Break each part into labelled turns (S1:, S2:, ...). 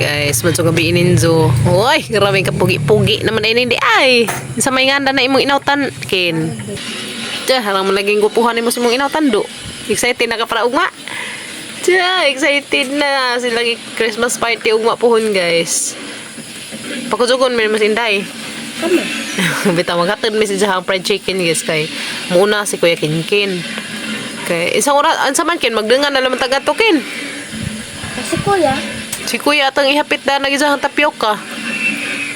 S1: Guys, madyong gabi ininzo. Uy, grabe ka pugi-pugi naman ay hindi ay. Sa may nganda na imong inawtan, Ken. Tiya, harang mo naging gupuhan nimo sa imong inawtan do. Excited na ka para ugma. Tiya, excited na sila Christmas party ugma puhon, guys. Pakujugon mi mas inday.
S2: Kami.
S1: Bitaw maghatod mi si Jahang fried chicken, guys, kay muna si Kuya Kinkin. Kay isang oras ansa man Ken magdengan na naman taga to Ken.
S2: Kasi kuya,
S1: Si Kuya atang ihapit na nagijahang tapioca.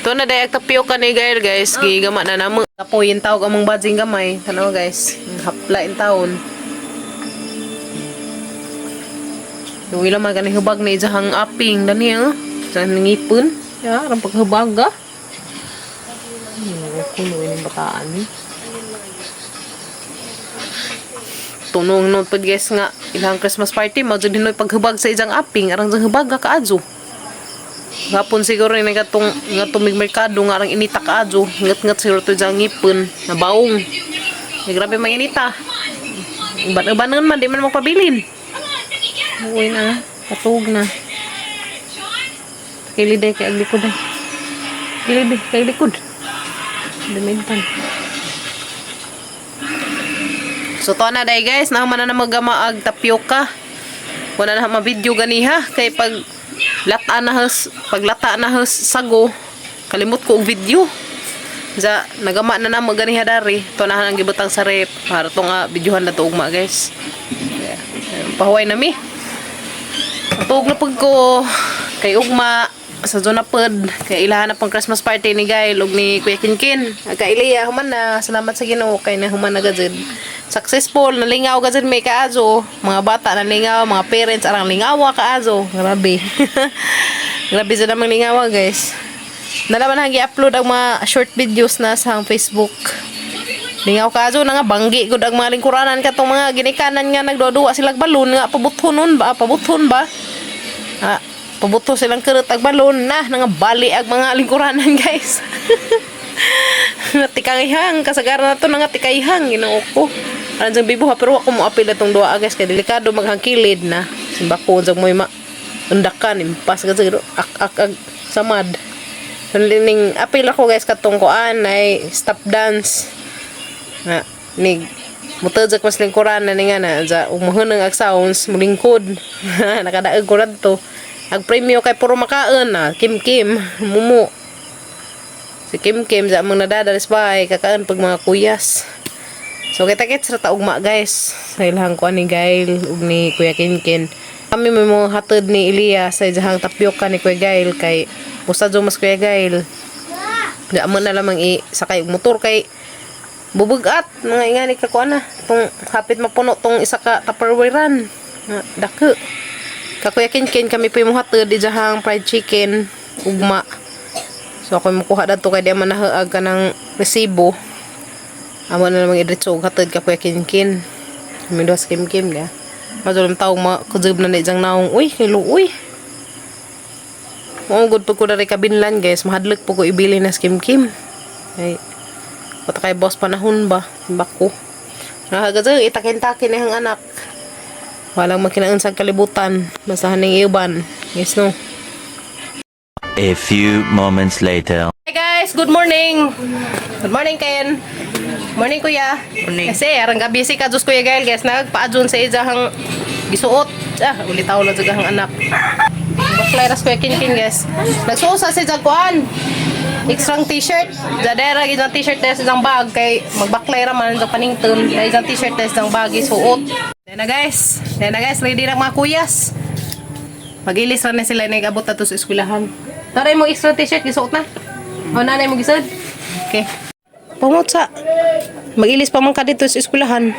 S1: To na dayag tapioca ni Gael, guys, gigama na namo. Kapoy yung tawag among badzing gamay. Tanaw, guys, hapla in taon. Duwi lang man gani hubag na ijahang aping dani ah. Sa ngipon. Ya, aron paghubag ah. Kuno ini bataan ni. Tunong nun pud, guys, nga ilang Christmas party mao jud hinoy paghubag sa ijang aping arang jang hubag ka kaadyo. Gapon siguro ni katong nga tumig merkado nga arang inita kaadyo, ngat-ngat siguro to ijang ngipon na baong. Ay, grabe mang inita. Uban-ubanon man di man magpabilin. Uy na, katug na. Kilid ay kay likod ay. Kilid ay kay likod. Dumintan. So to na day, guys, nahuman na na magama ag tapioca. Wala na ma-video ganiha kay pag lata na has, paglata na has sago, kalimot ko og video. Za nagama na na ganiha dari. To na ang gibutang sa rep para to nga videohan na to ugma, guys. Yeah. Pahuway na mi. Tuog na pag ko kay ugma sa zona pod kay ilahan na pang Christmas party ni Gail ug ni Kuya Kinkin. Ag kay Ilya human na, salamat sa Ginoo kay na human na gajud. Successful nalingaw gajud may kaazo, mga bata nalingaw, mga parents arang lingawa kaazo. Grabe. Grabe sa namang lingawa, guys. Nalaman na gi-upload ang mga short videos na sa Facebook. Lingaw kaazo na nga banggi gud ang mga lingkuranan katong mga ginikanan nga nagduwa silang balon nga pabuthon ba, pabuthon ba. Ah, pabuto silang kerut ag balon na nga bali ag mga lingkuranan, guys. Tikangihang kasagaran na to nga tikayhang Ginoo ko. Aran sang bibo ha, pero wa ko mo apil atong duwa, guys, kay delikado maghangkilid na. Simbako sa moy ma undakan impas ka siguro ak ak ag samad. So, ning apil ako, guys, katong kuan ay stop dance. Nga nig mutadjak mas lingkuran na ni nga na za umuhunang ag sounds mulingkod nakadaog ko radto ag premyo kay puro makaon na Kim Kim mumu si Kim Kim za among nadadala sa bahay kakaan pag mga kuyas. So kita kits ra ta ugma, guys, sa ilahang kuan ni Gail ug ni Kuya Kinkin. Kami may mga hatod ni Elias sa ilahang tapioca ni Kuya Gail kay busa mas Kuya Gail. Di amo na lamang i sakay og motor kay bubugat mga ingani ka kuan na tong hapit mapuno tong isa ka Tupperwarean nga dako. Ka Kuya Kinkin kami po yung hatod di jahang fried chicken ugma. So ako mukuha dadto kay di man nahaag ka ng resibo. Amo na lamang idiretso og hatod ka Kuya Kinkin. Kami duha sa Kim Kim dia. Madulong taong makujub na ni jang naong. Uy, kay luoy. Mao gud pag ko dari kabinlan, guys, mahadlok po ko ibili na sa Kim Kim. Ay, wata kay boss panahon ba? Bako. Nakagazang itakin-takin ni ang anak. Walang makinaon sa kalibutan. Basta haning iuban. Yes, no?
S3: A few moments later.
S1: Hi guys, good morning. Good morning, Ken. Morning, Kuya.
S4: Morning.
S1: Kasi arang gabi si Kadus Kuya Gael, guys, nagpaadjon sa ijahang gisuot. Ah, ulitaw lang sa ang anak. Baklay ras Kuya Kinkin, guys. Nagsuot sa ijang kuan. Extra t-shirt. Zadera gid ang t-shirt sa isang bag kay magbaklay ra man sa panington. Dahil isang t-shirt sa isang bag isuot. Yan na, guys. Yan na, guys, ready na mga kuyas. Magilis ra na sila nag-abot ato sa eskwelahan. Tara mo extra t-shirt gisuot na. O nanay mo gisod. Okay. Pamot sa Magilis pa man ka dito sa eskwelahan.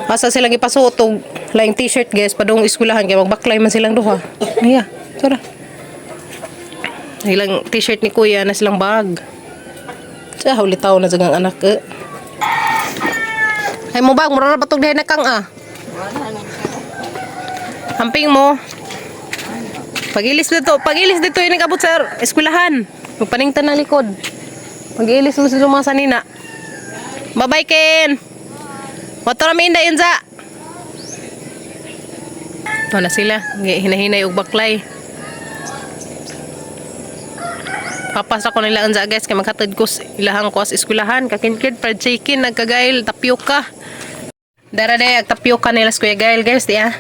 S1: Asa silang ipasuot og laing t-shirt, guys, padung eskwelahan kay magbaklay man silang duha. Iya, tara. Ilang t-shirt ni kuya na silang bag. Sa hulitaw na sa anak eh. Ay mo bag, mura ra ba tog dihay na kang ah. Hamping mo. Pagilis dito yung nag-abot sa eskwelahan. Magpaningtan ng likod. Pagilis mo sa mga sanina. Bye-bye, Ken. Motor mi inda inza. Ito na sila. Hinahinay og baklay. Papas ako nila unsa, guys, kay maghatod ko sa ilahang ko sa eskwelahan kakinkid fried chicken nagkagail tapioca. Dara day ag tapioca nila sa Kuya Gail, guys, di ah.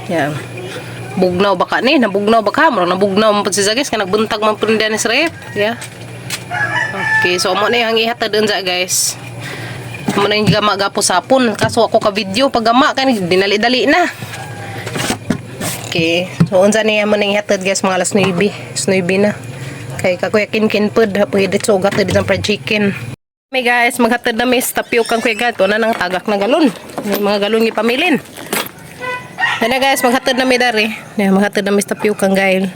S1: Yan. Bugnaw baka ni, nabugnaw baka, murag nabugnaw man pud siya, guys, kay nagbuntag man pud ni sa ref. Yeah. Okay, so amo na yung ihatod unsa, guys. Amo na yung gama gapo sapon kaso ako ka video pag gama kay dinali-dali na. Okay. So unsa niya mo nang ihatod, guys, mga alas 9. Alas 9 na. Kay kakuya kinkin pud pwede sugat dito ang fried chicken. May guys, maghatod na miss tapioca ang kuya gato na nang tagak na galon. May mga galon gipamilin. Ano guys, maghatod na mi dari. Na maghatod na miss tapioca ang gail.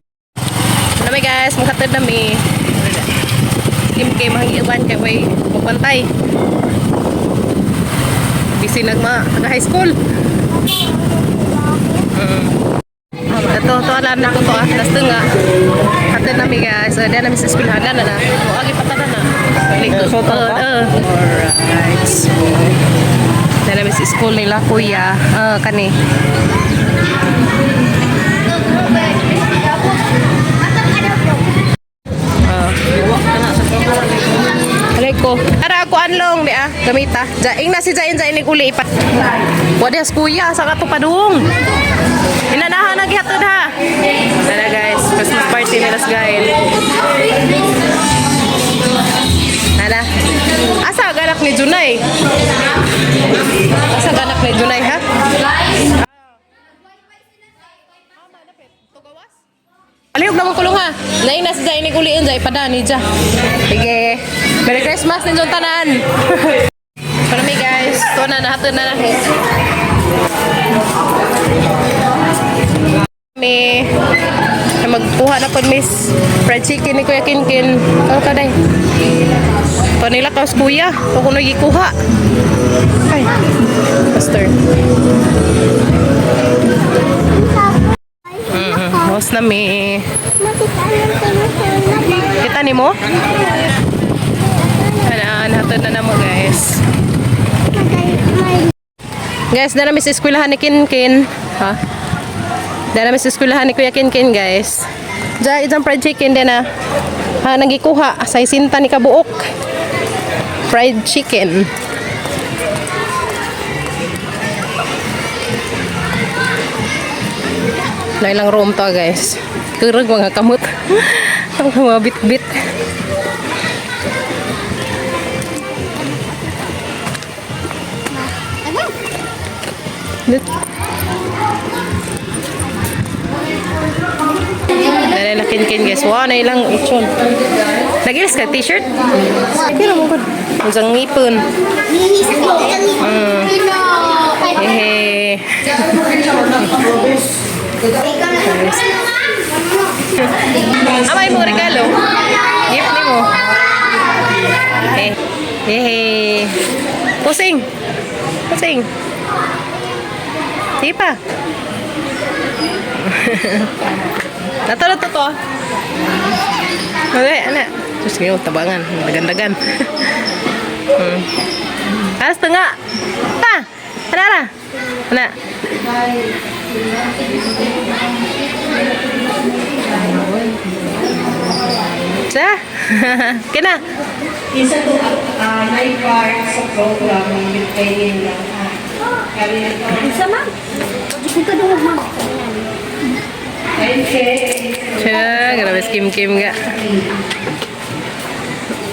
S1: Ano mi guys, maghatod na mi. Kim kay mga kay way magbantay. Busy nag mga taga high school. Ito, to alam na ko to ah. Tas nga. Hatid na mi, guys. Diyan na mi sa eskwelahan na na. O, agi patada na. Alright. So, diyan na mi sa school nila, kuya. Kani. Alay ko. Ara ako anlong di ah. Gamita. Jaing na si Jain Jain ni uli ipat. Wadi as kuya sa kato padung. Inanahan na gihatod ha. Tara guys, Christmas party nila sa Gail. Nana. Asa ganak ni Junay? Asa ganak ni Junay ha? Alihog naman kulong ha. Lain na si Jai ni kuliin Jai padani ja. Sige. Merry Christmas ninyong tanan. Para mi guys, to na nahatod na na. Mi na magkuha na pod miss fried chicken ni Kuya Kinkin. Kaw ka day. To nila kaos kuya. To kuno gikuha. Ay. Master. Host na mi. Kita ni mo? Kanaan, hatod na namo, guys. Guys, dara mi sa eskwelahan ni Kinkin. Ha? Dara mi sa eskwelahan ni Kuya Kinkin, guys. Diyan, isang fried chicken din ah. Ha, nagikuha. Sa isinta ni kabuok. Fried chicken. Na ilang room to, guys. Kurog mga kamot. Ang mga bit-bit. Dali na kin guys. Wow, na ilang itsyon. Nagilis ka t-shirt? Kira mo gud. Unsang ngipon. Hehe. Amay mo regalo. Gift ni mo. Eh. Hehe. Pusing. Pusing. Sige pa. Nato na to to. Wala, ana. Diyos ko, tabangan. Dagan-dagan. Alas tengah. Ta. Ana ara. Ana. Sa? Kena.
S4: Isa to may part sa program ng training lang. Kami na to.
S2: Isa ma'am. Gusto ka dungog ma'am.
S4: Okay.
S1: Siya, grabe skim kim ga.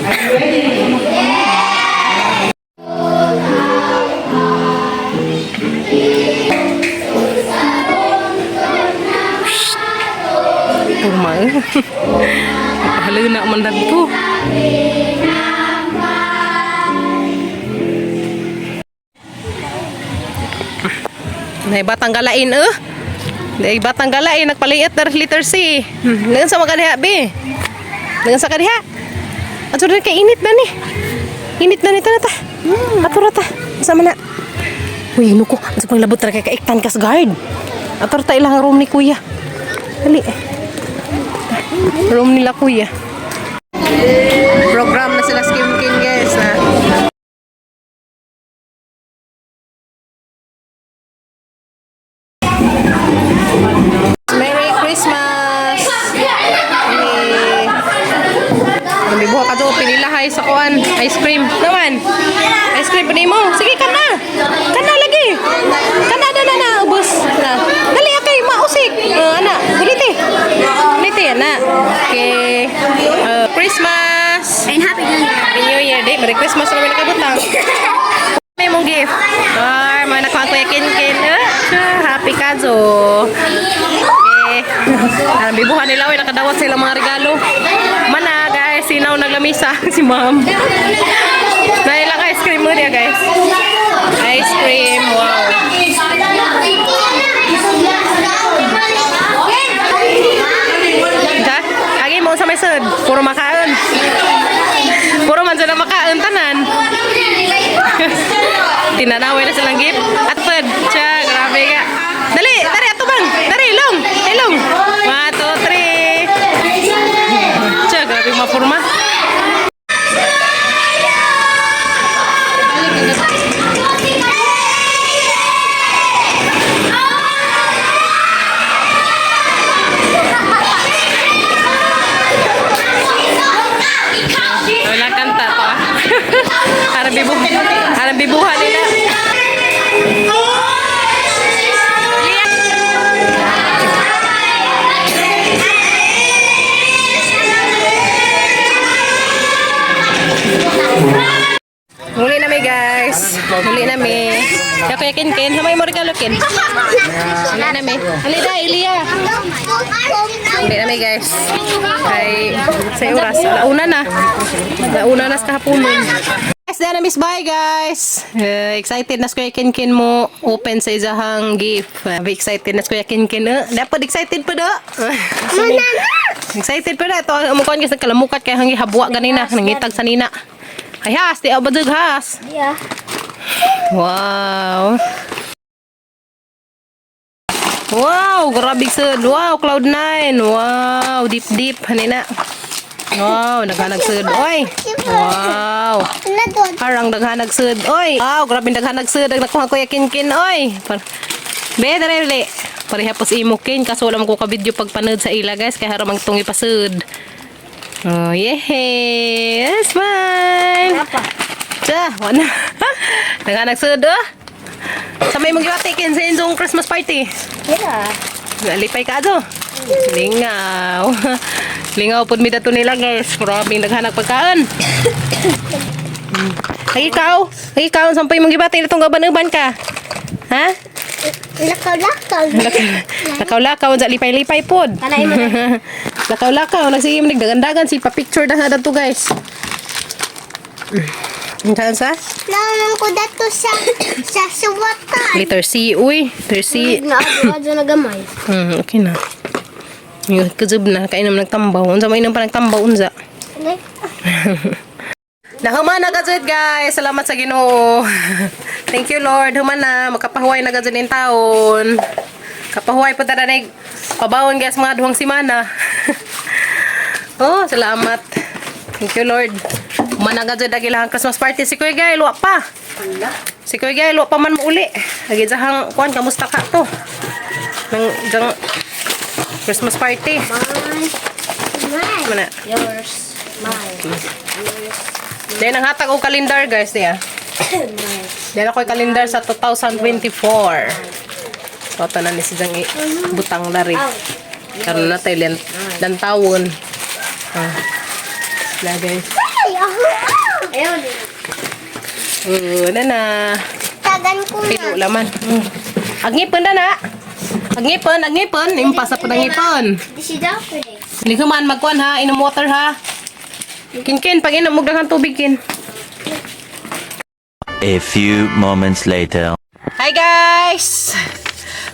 S4: Are you ready?
S1: Purma. Pahaluna man ko. Nay batang galain eh. Nay batang galain nagpaliit na letter C. Ngayon sa mga diha be. Ngayon sa kadiha. Ato rin kay init na ni. Init na nito na ta. Ato ra ta. Sa man na. Uy, nuko, sa panglabot ra kay kaiktan kas guard. Ato ra ta ilang room ni kuya. Dali. Room nila kuya. Program na sila Skim King guys na. Merry Christmas! Yay! Ang bibuha ka do pinilahay sa kuan, ice cream. Naman. Ice cream pa nimo. Sige kana. Kana lagi. Kana na na na ubos. Na. Dali akay mausik. Ana, gulite. Gulite ana. Okay. Christmas.
S2: And Happy New Year.
S1: Happy New Year. Di, Merry Christmas na nakabutang. May mong gift. Ay, mga nakuha Kuya Kin Kin. Ah, happy ka, Jo. Okay. Ang bibuhan nila, oy, nakadawat sila mga regalo. Mana, guys, sinaw naglamisa si ma'am. Nailang ice cream mo niya, guys. Ice cream, wow. Ha? Agi mo sa may sud, puro makaon. Puro man sila makaon tanan. Tinanaway na silang gift. At pud, siya, grabe ka. Dali, dali, ato bang. Dali, long, ilong. 1, 2, 3. Siya, grabe mapurma. Wala kanta to ah. Harang bibuha nila. Muli na mi guys. Muli na mi. Kaya Kuya Ken Ken, hamay mo regalo Ken. Muli na mi. Halida, Ilya. Muli na mi guys. Ay, sa oras. Launa na. Launa na sa kahaponon. Guys, na miss bye guys. Excited na si Kuya Ken Ken mo open sa isahang gift. Very excited na si Kuya Ken Ken. Dapat excited pa do. Excited pa na. Ito ang umukuan kasi kalamukat kaya hangi habwa ganina. Nangitag sa nina. Ay has, di abadug has.
S2: Yeah.
S1: Wow. Wow, grabe sud. Wow, cloud 9. Wow, deep deep hanina. Wow, naghanag sud. Oy. Wow.
S2: Ano doon?
S1: Harang daghanag sud. Oy. Wow, grabe daghanag sud. Ang nakuha ko yakin kin oy. Be, dere dere. Pareha pos imo kin kaso wala man ko ka video pagpanood sa ila guys kay haramang tungi pasud. Oh, yeah. Smile. Sa, wala. Naghanag sud oh. Sa may mong giwati kin sa inyong Christmas party.
S2: Yeah.
S1: Nalipay ka ato. Lingaw. Lingaw pud mi dato nila guys. Grabe naghanag pagkaon. Ay ikaw, ay ikaw sampay mong gibati itong gaban-uban ka. Ha?
S2: Lakaw-lakaw.
S1: Lakaw-lakaw sa lipay-lipay pod.
S2: Kanay mo na.
S1: Lakaw-lakaw nagsige mo nagdagandagan si pa-picture na nga dato guys. Saan sa?
S2: Naman ko dato sa suwatan.
S1: Letter C, uy. Letter C.
S2: Naadyo na gamay.
S1: Okay na. Yung kuzub na, kainom nagtambaw. Unsa may inom pa nagtambaw, unsa. Nahuman na gazud guys. Salamat sa Ginoo. Thank you Lord. Human na makapahuway na gazud ning taon. Kapahuway po ta na pabawon guys mga 2 semana. Oh, salamat. Thank you Lord. Human na gazud ang ilang Christmas party si Kuya Gail, wa pa. Si Kuya Gail, wa pa man muuli. Lagi jahang kuan kamusta ka to? Nang jang Christmas party.
S2: Mine. Mine.
S1: Mana?
S2: Yours. Mine. Yours.
S1: Then ang hatag og kalendar guys niya.
S2: Mine.
S1: Dahil ako'y kalendar sa 2024. So, ito na ni si Jang butang lari. Karon na tayo lantawon. Ah. Lagay.
S2: Ay, aho! Ayaw din.
S1: Oo, na na.
S2: Tagan ko na.
S1: Pilo laman. Agngipon na na. Agngipon, agngipon. Impasa po ng ngipon.
S2: This is after this.
S1: Liguman, magkuan ha. Inom water ha. Kinkin, pag inom, mugdahan tubig kin.
S3: A few moments later.
S1: Hi guys!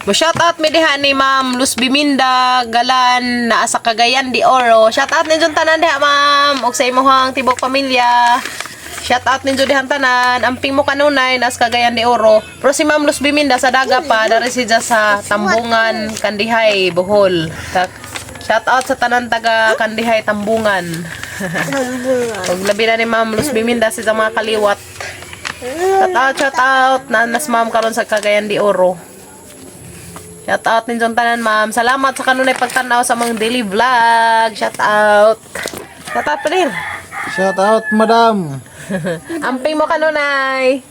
S1: Mo shout out mi diha ni Ma'am Luz Biminda Galan naa sa Cagayan de Oro. Shout out ninyo tanan diha ma'am ug sa imong tibok pamilya. Shout out ninyo dihang tanan. Amping mo kanunay nas Cagayan de Oro. Pero si Ma'am Luz Biminda sa daga pa dari siya sa Tambungan, Kandihay, Bohol. Shout out sa tanan taga Kandihay, Tambungan. Ug labi na ni Ma'am Luz Biminda sa mga kaliwat. Shout out, shout out. Nanas ma'am karon sa Cagayan de Oro. Shout out ninyong tanan ma'am. Salamat sa kanunay pagtanaw sa mga daily vlog. Shout out. Shout out pa din.
S5: Shout out, madam.
S1: Amping mo kanunay.